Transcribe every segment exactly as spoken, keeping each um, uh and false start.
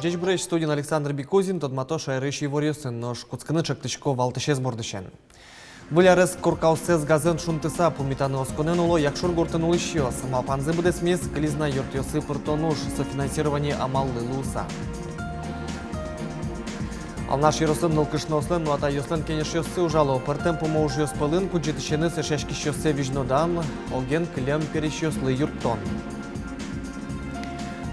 Ӟечбуресь! Студиын Александр Бикузин. Тодмато шаерысь иворъёсын, нош кутскыны чектӥсько валтӥсез бордысен. Выль арез коркаоссэс газэн шунтыса пумитаны осконэн уло Якшур-Гуртын улӥсьёс. Малпанзы быдэсмиз кылиз на юртъёсы пыртон уж, софинансирование амаллы луыса. Алнаш ёросын нылкышноослэн но атайёслэн кенешъёссы ужало. Пӧртэм пумо ужъёс пӧлын кудӟытӥсеныз эшъяськисьёссэ визьнодан, оген кылем пересьёслы юрттон.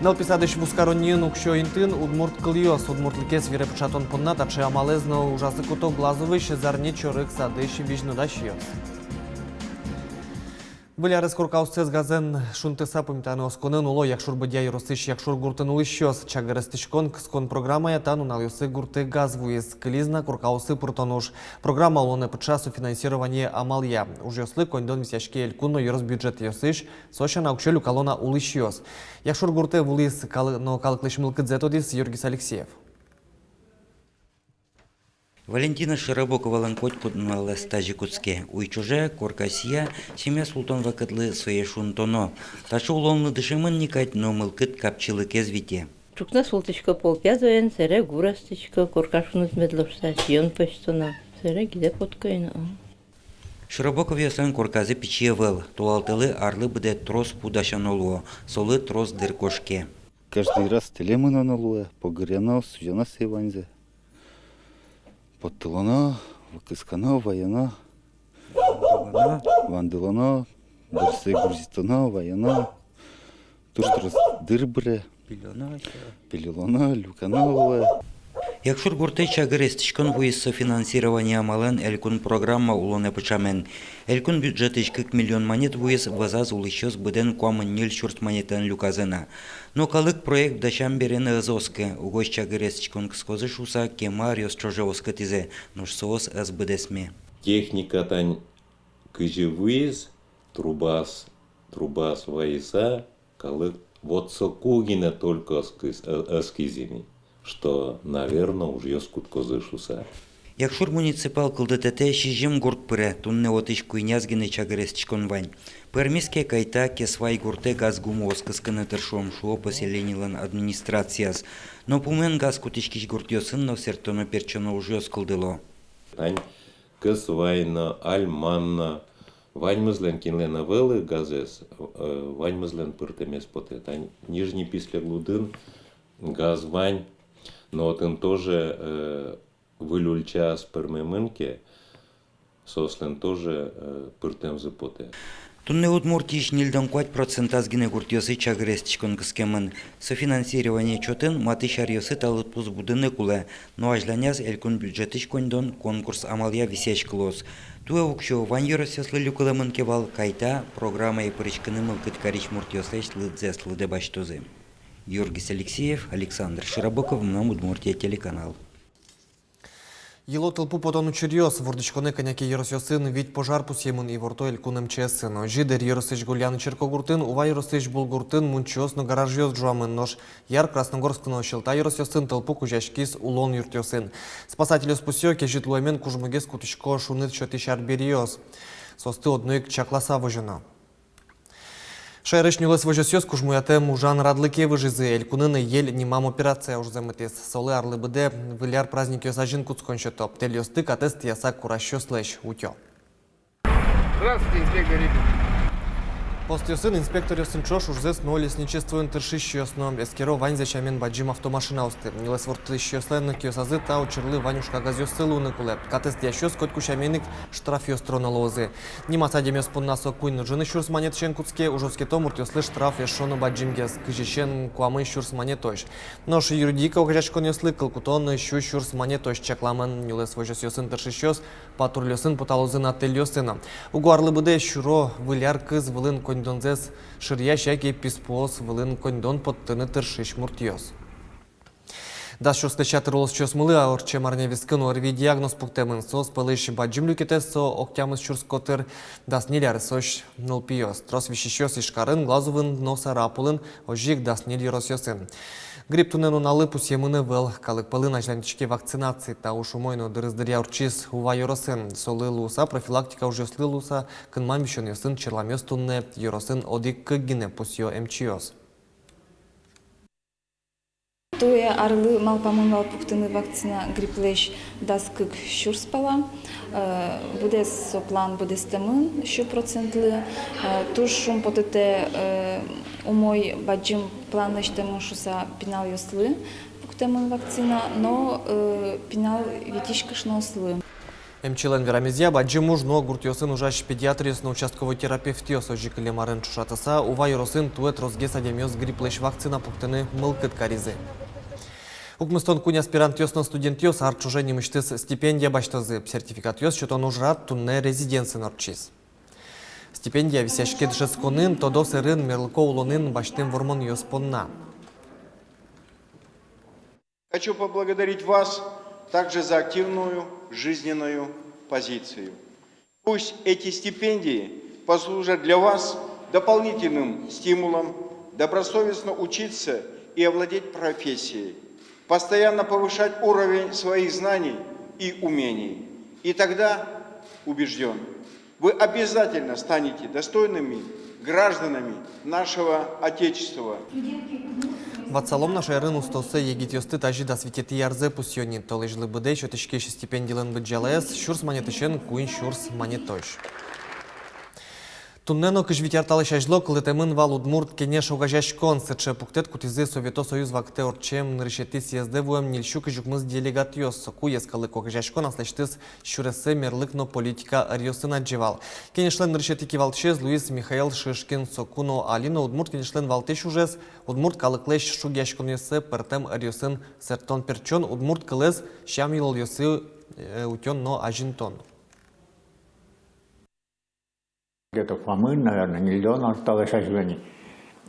Нылпи садысь вузкаронниын уксё интыын удмурт кылъёс. Удмуртлыкез вире пыӵатон понна таӵе амалэз но ужазы куто Глазовысь «Зарни чорыг» садысь визьнодасьёс. Выль арез коркаоссэс газэн шунтыса пумитаны осконэн уло Якшур-Бӧдья ёросысь Якшур-Гуртын улӥсьёс. Чагыр эстӥськон кыскон программая та нуналъёсы гуртэ газ вуиз. Кылиз на коркаосы пыртон уж. Программа улонэ пыӵа софинансирование амалъя. Ужъёслы коньдон висъяське элькун но ёрос бюджетъёсысь, со сяна уксё люкало на улӥсьёс. Якшур-Гуртэ вуылӥз калы-, но калыклэсь мылкыдзэ тодӥз Юргис Алексеев. Валентина Широбоковалэн котькуд нуналэз тазьы кутске. Уй ӵоже корка сия, семья султон вакытлы сое шунтоно. Таӵе улонлы дышемын ни кадь, но мылкыд капчилыкез вите. Ӵукна султӥсько пол пяз воен, сэре гур эстӥсько, корка шуныт мед луоз шуса, сиён пӧзьтоно, сэре гидэ потко ини, о. Широбоковъёслэн корказы пичи ӧвӧл, толалтэлы арлы быдэ трос пу дасяно луо, солы трос дыр кошке. Каждый раз тэле мыноно луэ, погыръяно, сузяно сое ваньзэ. Поттылоно, кыскано, ваёно, вандылоно, дырсэ гурзитоно, ваёно. Туж трос дыр быре. Пилёно, пилёно, люкано луэ. Якшур-Гуртэ чагыр эстӥськон вуиз софинансирование амалэн элькун программа улонэ пыӵамен. Элькун бюджетысь кык миллион манет вуиз, вӧзаз улӥсьёс быдэн куамын ньыль сюрс манетлэн люказы на. Но калык проект дасям бере но ӧз оскы, угось чагыр эстӥськон кыскозы шуса кема аръёс ӵоже оскытӥзы, нош соос ӧз быдэсме. Техника тань кызьы вуиз, трубаос, трубаос вайыса, калык вот соку гинэ только оскиз-, э, оскиз ини, что, наверно, ужъёс кутскозы шуса. Якшур муниципал кылдытэтэ сизьым гурт пыре, туннэ отысь куиняз гинэ чагыр эстӥськон вань. Пӧрмиз ке, кайта Кесвай гуртэ газ гумыос кыскыны тыршом, шуо поселенилэн администрацияз. Но пумен газ кутӥськись гуртъёсын но сэрттоно-пертчоно ужъёс кылдыло. Тань Кесвай но, Альман но, ваньмызлэн, кинлэн ӧвӧл газэз, э, ваньмызлэн пыртэмез потэ. Тань Нижний Пислеглудын газ вань, но отын тоже, э, выль ульчаос пӧрмемын ке, соослэн тоже, э, пыртэмзы потэ. Туннэ Удмуртиысь ньыльдон куать процентаз гинэ гуртъёсы чагыр эстӥськон кыскемын. Софинансирование чотын матысь аръёсы та лыдпус будыны кулэ, но азьланяз элькун бюджетысь коньдон конкурс амалъя висъяськылоз. Туэ уксё вань ёросъёслы люкылэмын ке вал, кайта программае пыриськыны мылкыд карись муртъёслэсь лыдзэс лыдэ басьтозы. Юргис Алексеев, Александр Широбоков, «Мынам Удмуртие» телеканал. Йыло тылпу потон учыръёс. Вордӥськонэ кӧня ке ёросъёсын вить пожар пусъемын, иворто элькун МЧС-ын. Озьы, Дэри ёросысь Гольяно черкогуртын, Ува ёросысь Булгуртын мунчоос но гаражъёс ӝуамын, нош Яр, Красногорск но Сьӧлта ёросъёсын тылпу кузяськиз улон юртъёсын. Спасательёс пусъё, кезьыт луэмен кужмогес кутӥсько шуныт сётӥсь арбериос. Соосты одно ик чакласа возёно. Шаерысь нюлэс возёсъёс кужмоятэм ужан радлыке выжизы. Элькунын «Ель» нимам операция ужзэ мытӥз. Солы арлы быдэ Выль ар праздникъёс азьын кутскон сёто. Тэльёсты катэз тӥяса курасьёслэсь утё. Здравствуйте, инспектор Репин. Постъёсын инспекторъёсын ӵош ужзэс нуо лесничествоын тыршисьёс но. Эскеро ваньзэ сямен бадӟым автомашинаосты. Нюлэс ворттӥсьёслэн киосазы та учырлы вань ужкагазъёссы луыны кулэ. Катэз тӥясьёс котьку сямен ик штрафъёс тыроно луозы. Нимаз адямиос понна со куинь но ӝыны сюрс манетысен кутске, уж оскето муртъёслы штраф эшшо но бадӟымгес, кызьысен куамын сюрс манетозь. Нош юридика огазеяськонъёслы кыл кутон сю сюрс манетозь чакламын. Нюлэс возёсъёсын тыршисьёс патрульёсын поталозы на тэльёсы но. Уго арлы быдэ сюро Выль ар кыз вылын коньдонзэс шыръясь яке писпуос вылын коньдон поттыны тыршись муртъёс. Дас сюрслэсь ятыр улосчиосмылы ортчем арня вискын ОРВИ диагноз пуктэмын. Соос пӧлысь бадӟым люкетэз со ог тямыс сюрс котыр, дас ньыль аресозь нылпиос. Трос висисьёс Ижкарын, Глазовын но Сарапулын, озьы ик дас ньыль ёросъёсын. Грипп туннэ нуналлы пусъемын ӧвӧл. Калык пӧлын азьланьтӥське вакцинаци. Та уж умой но дырыз дыръя ортчиз Ува ёросын. Солы луыса, профилактика ужъёслы луыса, кынмам висёнъёсын черламъёс туннэ ёросын одӥг-кык гинэ, пусъё эмчиос. Туэ арлы малпамын вал пуктыны вакцина грипплэсь дас кык сюрс пала. Э, быдэс со план быдэстэмын сю процентлы. Э, туж шумпотытэ, э, умой бадӟым план лэсьтэмын шуыса пиналъёслы пуктэмын вакцина, но, э, пинал витись кышноослы. Эмчилэн верамезъя, бадӟым уж нуо гуртъёсын ужась педиатръёс но участковой терапевтъёс. Озьы кылем арын ӵошатыса, Ува ёросын туэ тросгес адямиос грипплэсь вакцина пуктыны мылкыд каризы. Укмыстон куинь аспирантъёс но студентъёс ар ӵоже нимысьтыз стипендия басьтозы. Сертификатъёс сётон ужрад туннэ резиденциын ортчиз. Стипендия висъяське дышетсконын, тодо сэрен, мерлыко улонын басьтэм вормонъёс понна. Хочу поблагодарить вас также за активную жизненную позицию. Пусть эти стипендии послужат для вас дополнительным стимулом добросовестно учиться и овладеть профессией, постоянно повышать уровень своих знаний и умений. И тогда, убеждён, вы обязательно станете достойными гражданами нашего Отечества. Ватсалом на, шаерын устоосэ егитъёсты тазьы дас витетӥ арзэ пусъё ни. Толэзьлы быдэ сётӥськись стипендилэн быдӟалаез сюрс манетысен куинь сюрс манетозь. Туннэ но кызь вить ар талэсь азьло кылдытэмын вал Удмурт Кенеш огазеяськон. Сыӵе пуктэт кутӥзы Совето Союз вакытэ ортчем нырысетӥ съездэ вуэм ньыльсю кызь укмыс делегатъёс. Соку йӧскалык огазеяськон аслэсьтыз сюрессэ мерлык но политика ӧръёсын адӟе вал. Кенешлэн нырысетӥ кивалтӥсез луиз Михаил Шишкин. Соку но, али но Удмурт Кенешлэн валтӥсь ужез — удмурт калыклэсь шугъяськонъёссэ пӧртэм ӧръёсын сэрттон-пертчон, удмурт кылэз сям-йылолъёсы, э, утён но азинтон. Где-то куамын, наверное, ньыльдон ар талэсь азьло ни.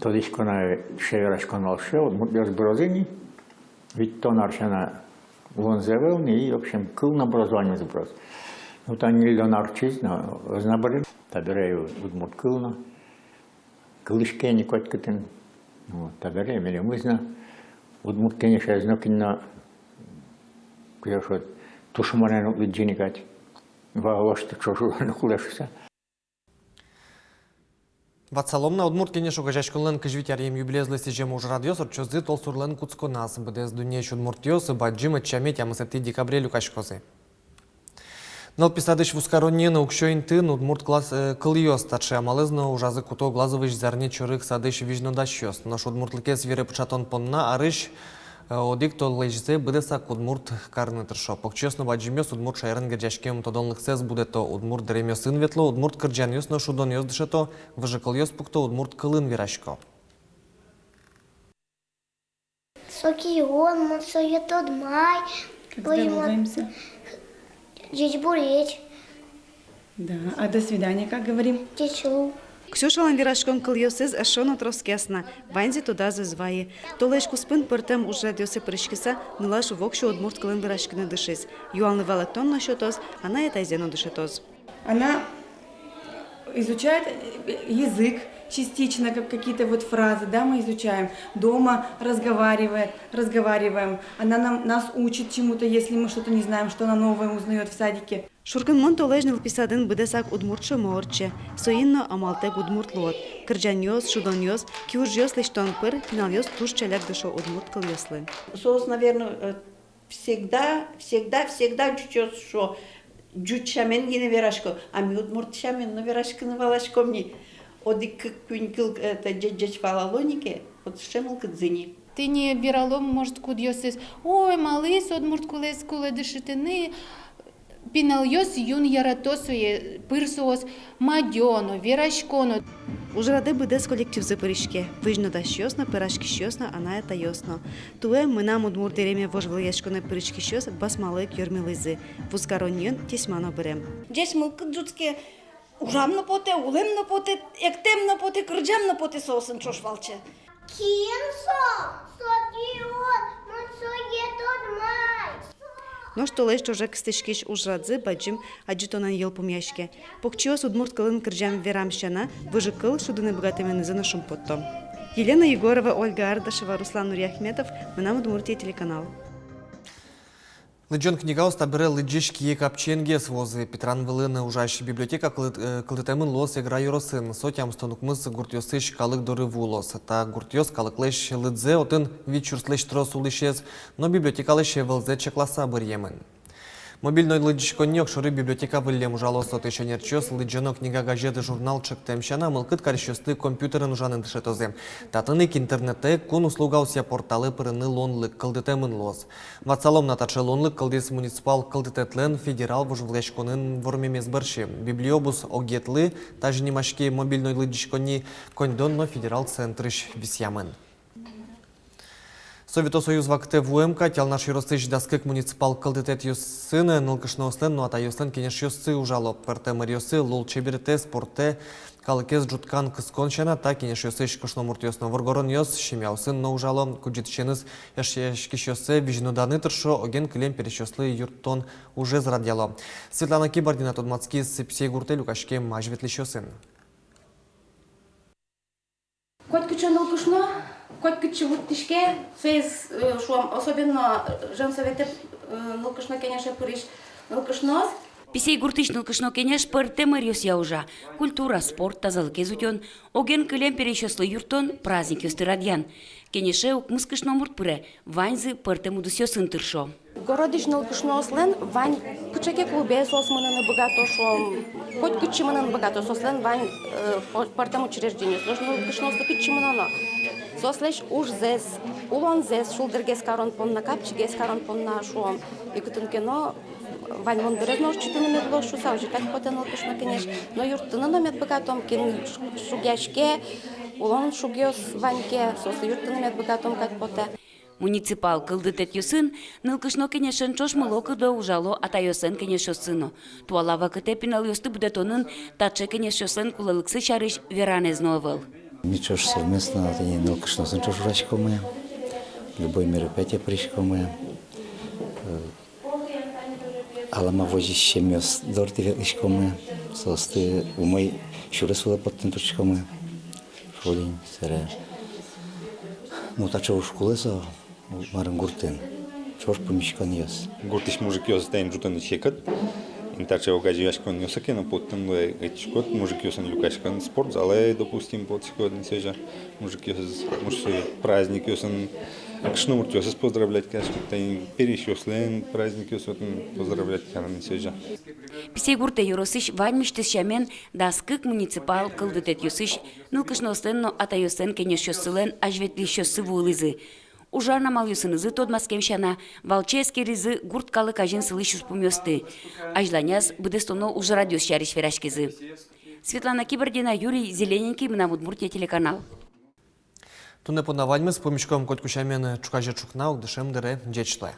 Тодӥсько на, сыӵе вераськон вал сыӵе: удмуртъёс быроз ини, витьтон ар сяна улонзы ӧвӧл ни, и, в общем, кыл но быроз, ваньмыз быроз. Ну, та ньыльдон ар ортчиз но, ӧз на быры. Табере удмурт кыл но, кылӥське ини котькытын. Вот, табере милемыз но, Удмурт Кенешез но, кин но, кызьы шуод, тушмонэн уг лыдӟы ни кадь. Валаськод, ӵош улыны кулэ шуыса. Ватсалом на, Удмурт Кенеш огазеяськонлэн кызь вить аръем юбилеезлы сӥзем ужрадъёс ортчозы толсурлэн кутсконаз. Быдэс дуннеысь удмуртъёс бадӟым ӧтчаме тямысэтӥ декабре люкаськозы. Нылпи садысь вузкаронниын уксё интыын удмурт класс, э, кылъёс. Таӵе амалэз но ужазы куто Глазовысь Зарни Чорыг садысь визьнодасьёс. Нош удмуртлыкез вире пыӵатон понна арысь Э, одӥг толэзьзэ быдэсак удмурт карыны тыршо. Покчиос но бадӟымъёс удмурт шаерын герӟаськем тодонлыксэс будэто, удмурт дэремъёсын ветло, удмурт кырӟанъёс но шудонъёс дышето, выжыкылъёс пукто, удмурт кылын верасько. Со кион, мон сое тодмай. Как здороваемся? Ӟечбуресь. Да, а до свидания как говорим? Ӟеч лу. Ксюшалэн вераськон кылъёсыз эшшо но тросгес на, ваньзэ тодаз ӧз вайы. Толэзь куспын пӧртэм ужрадъёсы пыриськыса, нылаш воксё удмурт кылын вераськыны дышиз. Юанлы валэктон но сётоз, анай-атайзэ но дышетоз. Она изучает, э, язык частично, как какие-то вот фразы, да, мы изучаем. Дома разговаривает, разговариваем. Она нам, нас учит чему-то, если мы что-то не знаем, что она новое узнаёт в садике. Шуркынмон толэзь нылпи садын быдэсак удмурт шӧмо ортче. Соин но амалтэк удмурт луод. Кырӟанъёс, шудонъёс, киужъёс лэсьтон пыр пиналъёс туж ӵаляк дышо удмурт кылъёслы. Соос, наверно, э, всегда, всегда, всегда ӟучъёс шуо, ӟуч сямен гинэ верасько, а ми удмурт сямен но вераськыны валаськом ни. Одӥг-кык-куинь кыл, это, ӟеч-ӟеч валало ни ке, вот сыӵе мылкыдзы ни. Тӥни вералом, может, кудъёсыз: ой, малы со удмурт кылэз кулэ дышетыны. Пиналъёс юн ярато сое, пыр соос мадё но, верасько но. Ужрадэ быдэс коллективзы пыриське: визьнодасьёс но, пӧраськисьёс но, анай-атайёс но. Туэ «Мынам удмурт дэреме» вожвылъяськонэ пыриськисьёс басмалы ик ёрмылӥзы. Вузкаронниын тесьма но бырем. Ӟеч мылкыд ӝутске, ужам но потэ, улэм но потэ, эктэм но потэ, кырӟам но потэ соосын ӵош валче. Кин со? Со кион, мон сое тодмай. Нош толэзь ӵоже кыстӥськись ужрадзы бадӟым адӟытонэн йылпумъяське. Покчиос удмурт кылын кырӟам-верам сяна, выжыкыл шудыны быгатэменызы но шумпотто. Елена Егорова, Ольга Ардашева, Руслан Нуриахметов, «Мынам Удмуртие» телеканал. Лыдӟон книгаос табере лыдӟись кие капчиенгес вуозы. Питран вылын ужась библиотека кылдыт-, э, кылдытэмын луоз Эгра ёросын. Со тямыстон укмыс гуртъёсысь калык доры вуылоз. Та гуртъёс калыклэсь лыдзэ, отын вить сюрслэсь трос улӥсез, но библиотекалэсь ӧвӧлзэ чакласа быръемын. Мобильной лыдӟиськонни огшоры библиотека выллем ужалоз. Отысь ӧнерчиос лыдӟоно книга, газет, журнал чектэм сяна мылкыд карисьёсты компьютерен ужаны дышетозы. Татын ик интернетэ, кун услугаосъя порталэ пырыны луонлык кылдытэмын луоз. Ватсалом на, таӵе луонлык кылдӥз муниципал кылдытэтлэн федерал вожвылъяськонын вормемез бӧрсьы. Библиобус огетлы, тазьы нимаське мобильной лыдӟиськонни, коньдон но федерал центрысь висъямын. Совето Союз вакытэ вуэм кадь Алнаш ёросысь дас кык муниципал кылдытэтъёсын нылкышноослэн но атайёслэн кенешъёссы ужало. Пӧртэм ӧръёсы лулчеберетэ, спортэ, калыкез ӝуткан-кыскон сяна. Та кенешъёсысь кышномуртъёс но воргоронъёс семьяосын но ужало. Кудӟытӥсеныз эшъяськисьёссэ визьноданы тыршо, оген кылем пересьёслы юрттон ужез радъяло. Светлана Кибардина тодматскиз Писейгуртэ люкаськем азьветлӥсьёсын. Котькыӵе нылкышно, котькытчы вуттӥське, соиз, э, шуом, особенно, э, женсоветэ, э, нылкышно кенеше пырись нылкышноос. Писейгуртысь нылкышно кенеш пӧртэм ӧръёсъя ужа: культура, спорт, тазалыкез утён, оген кылем пересьёслы юрттон, праздникъёсты радъян. Кенеше укмыс кышномурт пыре, ваньзы пӧртэм удысъёсын тыршо. Городысь нылкышноослэн вань, кыӵе ке клубе соос мыныны быгато, шуом, котькытчы мыныны быгато, соослэн вань, э, по-, пӧртэм учреждениос, нош нылкышноослы кытчы мыноно. Соослэсь ужзэс, улонзэс шулдыргес карон понна, капчигес карон понна, шуом, и кытын ке но ваньмон дырез но ортчытыны мед луоз шуса, озьы кадь потэ нылкышно кенеш. Но юрттыны но мед быгатом, кин ш-, шугъяське, улон шугъёс вань ке, соослы юрттыны мед быгатом кадь потэ. Муниципал кылдытэтъёсын нылкышно кенешен ӵош мыло-кыдо ужало атайёслэн кенешъёссы но. Туала вакытэ пиналъёсты будэтонын таӵе кенешъёслэн кулэлыксы сярысь веранэз но ӧвӧл. Ми ӵош совместно тани нылкышноосын ӵош ужаськомы, любой мероприятие пыриськомы. Э, алама возись семьёс доры ветлӥськомы, соосты умой сюрес вылэ поттыны турттӥськомы. Шулдыр, собере. Ну, таӵе уж кулэ со, марым, гуртын. Ӵош пумиськонъёс. Гуртысь мужикъёс тани ӝутыны секыт. Ин таӵе огазеяськонъёсы ке но поттыны луэ, ӧтиськод, мужикъёсын люкаськод, спортзалэ, допустим, потӥськод, ин сое же. Мужикъёс, мужской праздникъёсын кышномуртъёсыз поздравлять кариськод, тани пересьёслэн праздникъёссы отын поздравлять карыны сое же. Писейгуртэ ёросысь ваньмысьтыз сямен дас кык муниципал кылдытэтъёсысь нылкышноослэн но атайёслэн кенешъёссылэн азьветлӥсьёссы вуылӥзы. Ужан амалъёсынызы тодматскем сяна, валче эскеризы гурт калык азьын сылӥсь ужпумъёсты. Азьланяз быдэстоно ужрадъёс сярысь вераськизы. Светлана Кибардина, Юрий Зелененький, «Мынам Удмуртие» телеканал. Туннэ понна ваньмыз. Пумиськом котьку сямен ӵуказе ӵукна, ог дышем дыре. Ӟеч луэ.